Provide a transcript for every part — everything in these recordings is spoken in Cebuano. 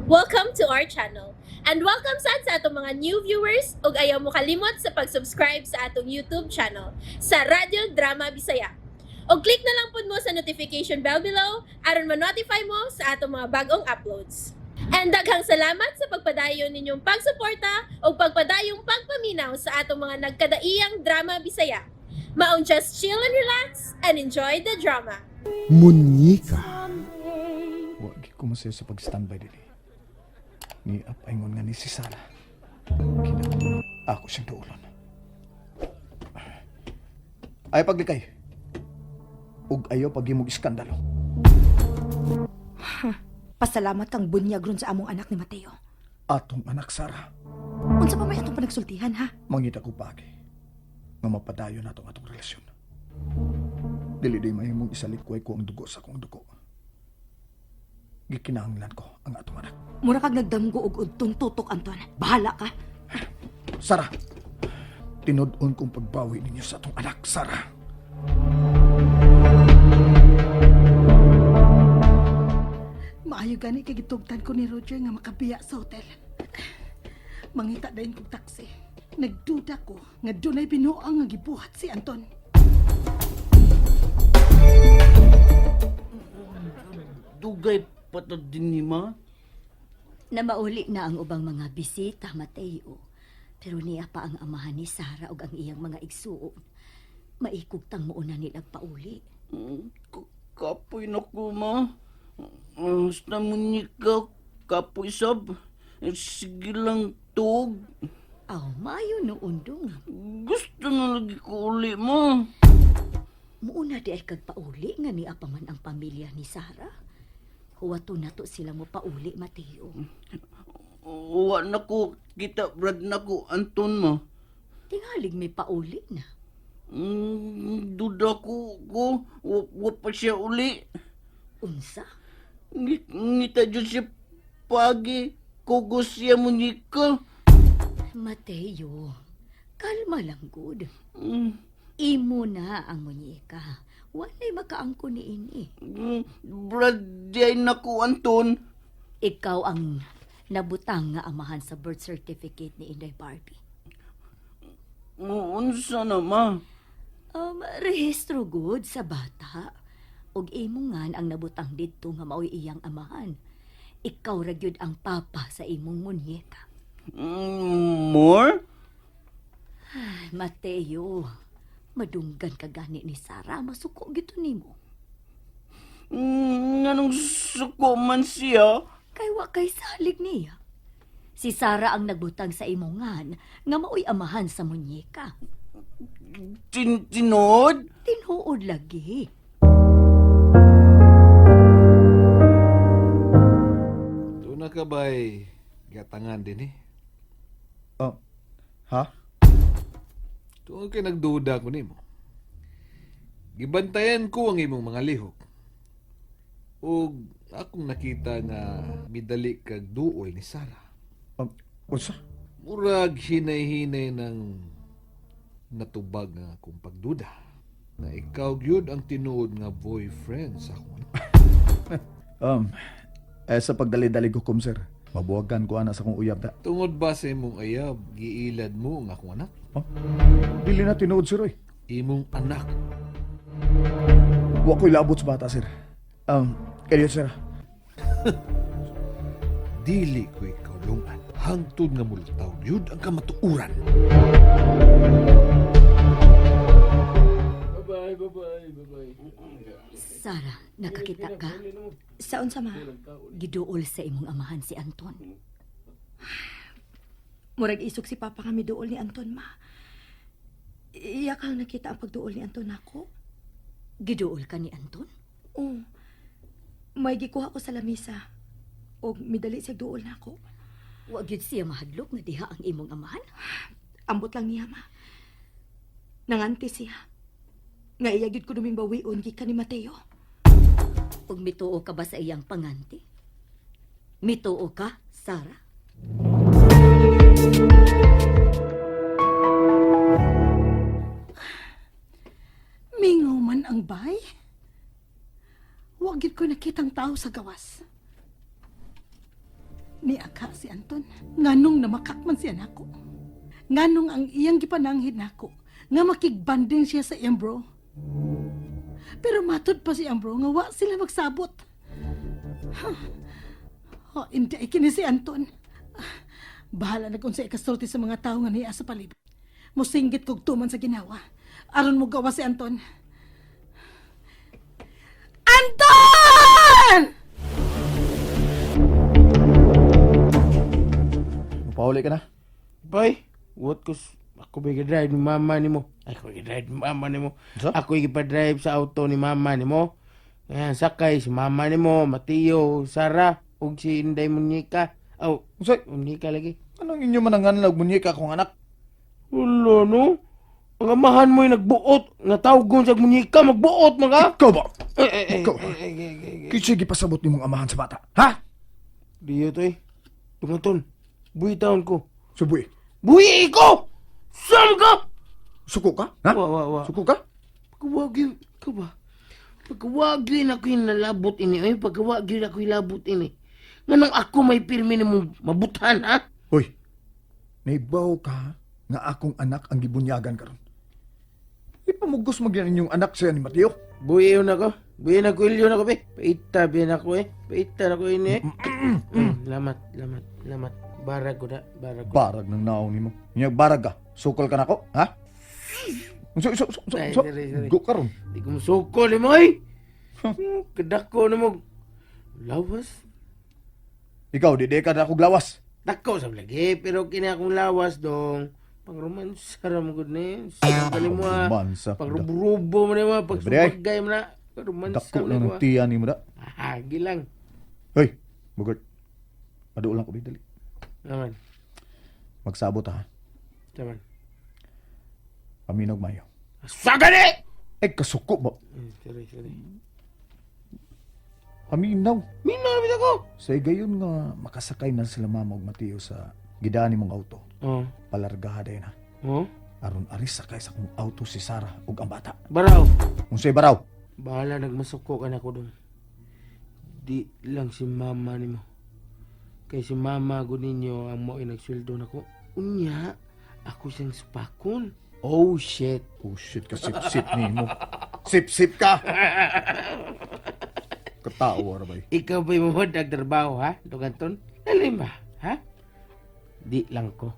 Welcome to our channel. And welcome sad sa atong mga new viewers ug ayaw mo kalimot sa pag-subscribe sa atong YouTube channel sa Radyo Drama Bisaya. Og click na lang pud mo sa notification bell below aron ma-notify mo sa atong mga bagong uploads. And daghang salamat sa pagpadayon ninyong pagsuporta ug pagpadayong pagpaminaw sa atong mga nagkadaiyang drama Bisaya. Maong just chill and relax and enjoy the drama. Munyika. Wa gid ko masaya sa pag-standby dili. Ni up ingon nga ni si Sara. Kina ako siyang duolon. Ay paglikay. Ug ayaw paghimog iskandalo. Pasalamat kang bunyag ron sa among anak ni Mateo. Atong anak Sara, Unsa pa may atong panagsultihan ha? mangita ko pagi nga mapadayon natong atong relasyon. Dili di mahimong isalikway ko ang dugo sa akong dugo. Gikinahanglan ko ang atong anak. Mura kag nagdamgo og udtong tutok, Anton. Bahala ka. Sara, tinud-on kong pagbawi ninyo sa atong anak, Sara. Maayo gani kay gitugtan ko ni Roger nga makabiya sa hotel. Mangita dayon kog taxi. Nagduda ko nga dunay binuang nga gibuhat si Anton. Dugay pa to din ni ma. Na mauli na ang ubang mga bisita, Mateo. Pero niya pa ang amahan ni Sara ug ang iyang mga igsuon. Maikugtang mo na nilang pauli. Kapoy na ko, ma. Basta mo ni ka, kapoy sab. Sige lang, tug. Aw, maayo noon dong. Gusto na lagi ko uli, ma. Muuna di ay kagpauli nga niya pa man ang pamilya ni Sara. Huwato na to sila mo pauli, Mateo. Wa na ko, kita brad na ko, Anton, ma. Tingalig may pauli na. Duda ko, wa pa siya uli. Unsa? Ngita dyan siya pagi, kugos siya mo ni ka. Mateo, kalma lang gud. Imo na ang munyeka. Walay makaangko ni ini. Brad, di ay naku, Anton. Ikaw ang nabutang nga amahan sa birth certificate ni Inday Barbie. Unsa na, ma? Rehistro good sa bata. Ug imo ngan ang nabutang didto nga maoy iyang amahan. Ikaw ra gyud ang papa sa imong munyeka. More? Ay, Mateo, madunggan ka gani ni Sara, masuko gito nimo. Nganong suko man siya? Kay wa kay salig niya. Si Sara ang nagbutang sa imong ngan nga maoy amahan sa munyeka. Tinod? Tinuod lagi. Tuna ka ba'y gatangan din eh? Oh, ha? Tuon kay nagduda ko nimo. Gibantayan ko ang imong mga lihok. Ug akong nakita nga midali kag duol ni Sara. Unsa? Murag hinay-hinay ng natubag nga akong pagduda na ikaw gyud ang tinuod nga boyfriend sa akong anak. Eh, sa pagdali-dali ko, kum, sir. Mabuwagan ko ana sa akong uyab da. Tungod ba sa imong ayab, giilad mo ang akong anak? Oh? Dili na tinuod, sir, oy. Imong anak. Wa ko'y labot sa bata, sir. Kaya sir. Dili ko ikaw lungan. Hangtod nga multaw gyud ang kamatuoran. Sara, nakakita ka? Sa unsa ma? Giduol sa imong amahan si Anton. Murag isog si Papa kami duol ni Anton ma. Iya kang nakita ang pagduol ni Anton nako. Giduol ka ni Anton? Oo. May gikuha ko sa lamisa. Og midali siya duol nako. Wa gyud siya mahadlok nga diha ang imong amahan. Ambot lang niya ma. Nanganti siya. Nga iya gyud ko duming bawion gikan ni Mateo. Ug mituo ka ba sa iyang panganti? Mituo ka, Sara? Mingaw man ang bay. Wa gid ko nakitang tao sa gawas. Niagha si Anton. Nganong namakak man siya nako. Nganong ang iyang gipananghid nako nga makigbanding siya sa iyang bro. Pero matod pa si iyang bro nga wa sila magsabot. Huh. Oh, hindi ay kini si Anton. Ah, bahala na kung sa ikasulti sa mga tao nga niya sa palibot. Musinggit kog tuman sa ginawa. Aron mo gawa si Anton. Anton! Mapauli ka na. Bay, what kus ako ba drive ni mama nimo? Ay, ako drive ni mama nimo. Unsa? Ako ipa-drive sa auto ni mama nimo. Ngayon, sakay si mama nimo, Mateo, Sara, ug si Inday Munyika. Aw, Unsay? Munyika lagi. Anong inyo mananganlag munyika akong anak? Ulo, no? Ang amahan mo'y nagbuot. Nga tawgon sa munyika, magbuot mga. Ikaw ba? Eh, eh, eh, Ikaw. eh, eh, eh, eh, eh. Kinsa gipasabot nimong amahan sa bata? Ha? Diyo to eh. Tungaton. Buhi taon ko. Subuy. Buhi ko! Saan ka? Suko ka? Ha? Wa, wa, wa. Suko ka? Pagkawag ka ba? Pagkawag yun ako yung nalabot ini. Ay, pagkawag yun ako yung labot ini. Nganong ako may pirmi ni mong mabutan, ha? Hoy. Naibaw ka nga akong anak ang gibunyagan karon. Ipamugos magyan inyong anak siya ni Mateo. Buhi yun ako. Buhi na ko ilyo na ko, be. Paita, be na ako, eh. Paita na ko ini, eh. Lamat, lamat, lamat. Barag ko na, barag ko. Barag ng naong nimo. Nya barag ka. Sukol ka nako, ha? So, so, so, so, Ay, so, sorry, sorry. Go karon. Di ko musukol, eh, mo, eh. Kadako na mo. Lawas. Ikaw, di di ka na akong lawas. Dako sa lagi, pero kini akong lawas dong. Pang romansa ra mo gud ni. Sa kani mo ah. Romansa. Pang rubo mo ni mo, pag Libre, ay. subagay mo na. Romansa Dako mo lang ni ng mo. tiya ni mo da. Ah, gilang. Hoy, Bugart. Paduol lang ko, be, dali. Naman, Magsabot ha. naman. Paminog mayo. Sa gani! Eh, kasuko ba? Sorry, sorry. Paminaw. Minaw na bitaw ko. Sa gayon nga makasakay na sila mama ug Mateo sa gidaan nimong auto. Oh. Palargaha day na. Oh. Aron aris sakay sa akong auto si Sarah ug ang bata. Baraw. Unsay baraw? Bahala nagmasuko ka na ko dong. Di lang si mama nimo. Kay si mama gud ninyo ang mo nagsweldo nako. Unya, ako siyang supakon. Oh shit. Oh shit ka sip-sip nimo. Sip-sip ka. Katawa ra bay. Ikaw ba'y mamod nagtrabaho, ha? Dong Anton? Dali ba, ha? Di lang ko.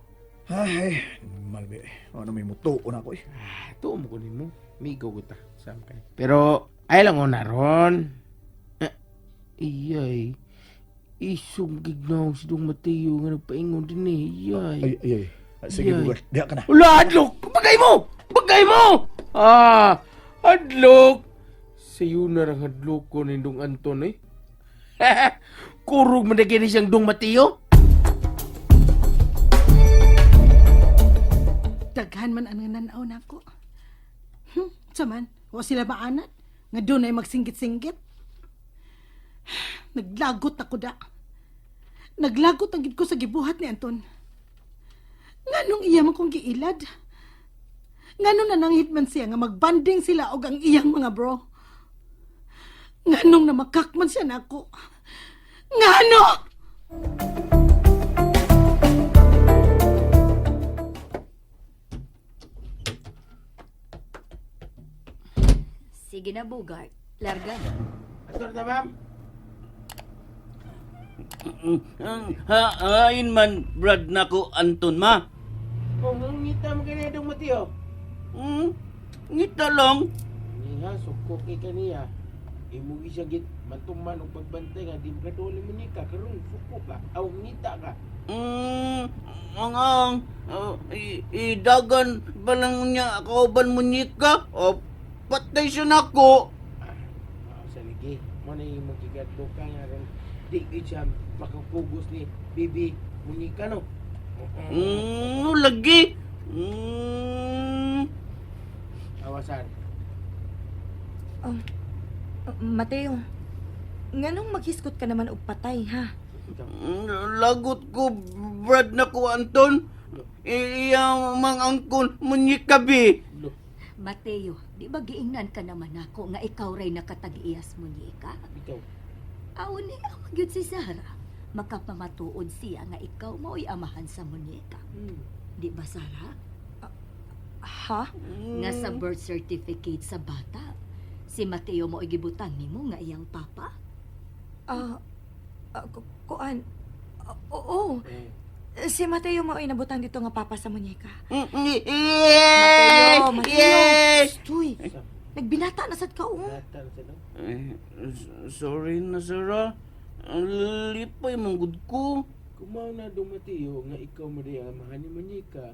Ay, malbi. Ano may mutuo na ako eh. Ah, tuo mo ko nimo. Migo ko ta. Saan ka? Pero, ay lang na ron. Eh, iyay. Isong gignaw si Dong Mateo nga nagpaingon din eh. Iyay. Ay, ay, ay. Ah, sige, Yay. Bugart. Diha ka na. Wala, adlok! Bagay mo! Bagay mo! Ah, adlok! Sayo na rang hadlok ko ni Dong Anton eh. Kurog man na gini siyang Dong Mateo. Daghan man ang nanaw nako. Saman, wa sila maanad. Nga doon ay magsinggit-singgit. Naglagot ako da. Naglagot ang gid ko sa gibuhat ni Anton. Nganong iya man kong giilad? Nganong nananghit man siya nga magbanding sila og ang iyang mga bro? Nganong namakak man siya nako? Ngano? Sige na, Bugart. Larga na. Ator na, ma'am. Ha, hain man, Brad nako Anton ma. Kung ngita mo kini Dong Mateo. Ngita lang. Niha, suko kay kaniya. Imo gi siya git mantuman og pagbantay nga di makaduli mo ni ka karon suko ka aw ngita ka. Ang ang idagan ba lang niya kauban mo ka? O patay siya nako. Ah, sa lagi mo na imong gigadlo ka nga ron di gid siya makapugos ni bibi Monica no. Lagi. Awasan. Mateo, nganong maghiskot ka naman og patay, ha? Lagot ko, Brad nako Anton. Iya mang angkon munyika bi. Lo, Mateo, di ba giingnan ka naman ako nga ikaw ray nakatag-iyas mo ni ka? bitaw. Aw ni ang gyud si Sarah. Makapamatuod siya nga ikaw mao'y amahan sa munyeka. Di ba, Sara? Ha? Nga sa birth certificate sa bata, si Mateo mao'y gibutang nimo nga iyang papa. Ah, kuan. Oo. Si Mateo mao'y nabutang dito nga papa sa munyeka. Yay! Mateo, Mateo. Yay! Tuy, nagbinata na sad ka, oh. Bata na siya, no? Eh, sorry na, Sarah. Ang lipay mong gud ko. Kumaw na dong Mateo nga ikaw mo rin ang amahan ni Monica.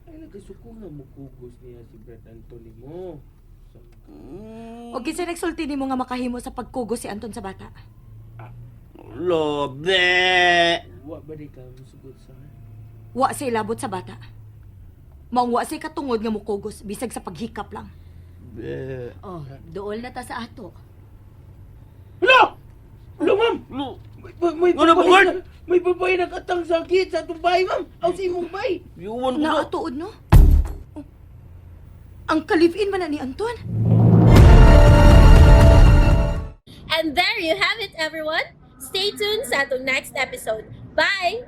Ay nagkasuko nga mukugos niya si Brad Anthony mo. So, O kinsa nagsulti nimo nga makahimo sa pagkugos si Anton sa bata? Lobe! wa ba di ka musugot sa Wa say labot sa bata. Maong wa say katungod nga mukugos bisag sa paghikap lang. Be. Oh, dool na ta sa ato. Hello! Hello, ma'am! Lo. May Ano, babae bugard? may babae nakatang sakit sa atong bahay, ma'am. Aw sa imong bahay. Yuwan ko na. Naatuod no? Oh. Ang kalivin man na ni Anton. And there you have it, everyone. Stay tuned sa atong next episode. Bye!